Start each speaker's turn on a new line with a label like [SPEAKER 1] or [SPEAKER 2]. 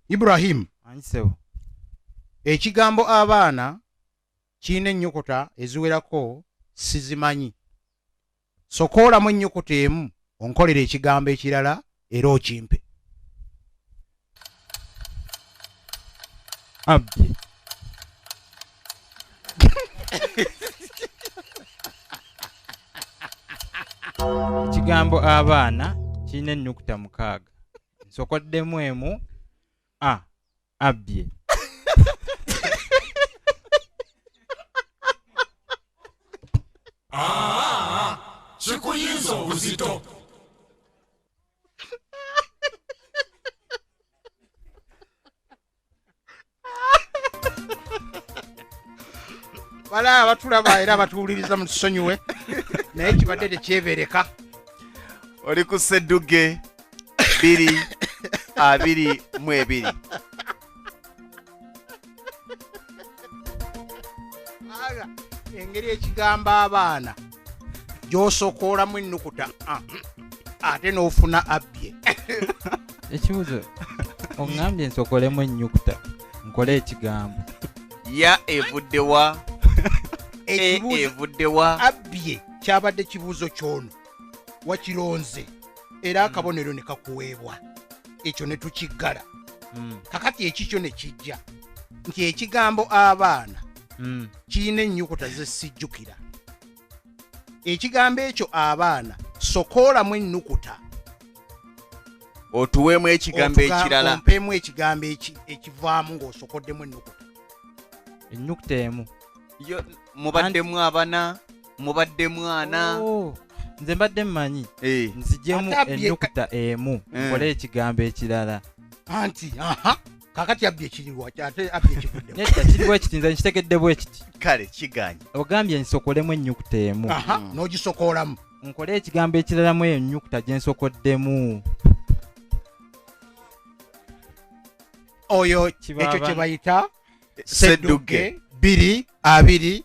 [SPEAKER 1] Ibrahim.
[SPEAKER 2] Angisebo.
[SPEAKER 1] Ekigambo abaana kirina ennyukuta eziwerako sizimanyi. Sokoolamu ennyukuta emu onkolere ekigambo ekirala era okimpe.
[SPEAKER 2] Abbye. Ekigambo abaana kirina ennyukuta 6. Nsokoddemu emu a abbye.
[SPEAKER 3] Kikuyinza obuzito.
[SPEAKER 1] Bala abatulaba era abatuwuliriza mutusonyiwe, naye kibadde tekyebereka.
[SPEAKER 4] Oli ku Ssedugge 222.
[SPEAKER 1] Aga, engeri ekigambo abaana gy'osokoolamu ennukuta a, ate n'ofuna abbye.
[SPEAKER 2] Ekibuuzo, oŋŋambye nsokolemu ennyukuta nkole ekigambo.
[SPEAKER 4] Ya evudde wa? E
[SPEAKER 1] Ekibuuzo
[SPEAKER 4] evudde wa?
[SPEAKER 1] Abbye kyabadde kibuuzo ky'ono, wakironze era akabonero ne kakuweebwa, ekyo ne tukiggala. Kakati ekikyo ne kijja nti ekigambo abaana kirina ennyukuta ze sijjukira. Ekigambo ekyo abaana sokoolamu ennukuta.
[SPEAKER 4] Otuweemu ekigambo ekirala.
[SPEAKER 1] Ompeemu ekigambo ekivaamu ng'osokoddemu ennukuta.
[SPEAKER 2] Ennyukuta emu.
[SPEAKER 4] Yo, mubaddemu abana, mubaddemu ana.
[SPEAKER 2] Oh, nze mbadde mmanyi. Nzigyemu
[SPEAKER 1] Ate abbye
[SPEAKER 2] ennukuta emu, nkole ekigambo ekirala.
[SPEAKER 1] Anti, aha, kakati abbye kiriwa, ate abbye kivuddemu.
[SPEAKER 2] Nedda, kiri bwe kiti, nze nkitegedde bwe kiti.
[SPEAKER 4] Kale, kiganye.
[SPEAKER 2] Ogambye nsokolemu ennyukuta emu.
[SPEAKER 1] Aha, n'ogisokoolamu.
[SPEAKER 2] Nkole ekigambo ekirala mu eyo ennyukuta gye nsokoddemu.
[SPEAKER 1] Oyo,
[SPEAKER 2] Kiba
[SPEAKER 1] ekyo kye
[SPEAKER 2] abana.
[SPEAKER 1] bayita
[SPEAKER 4] Ssedugge.
[SPEAKER 1] 2 2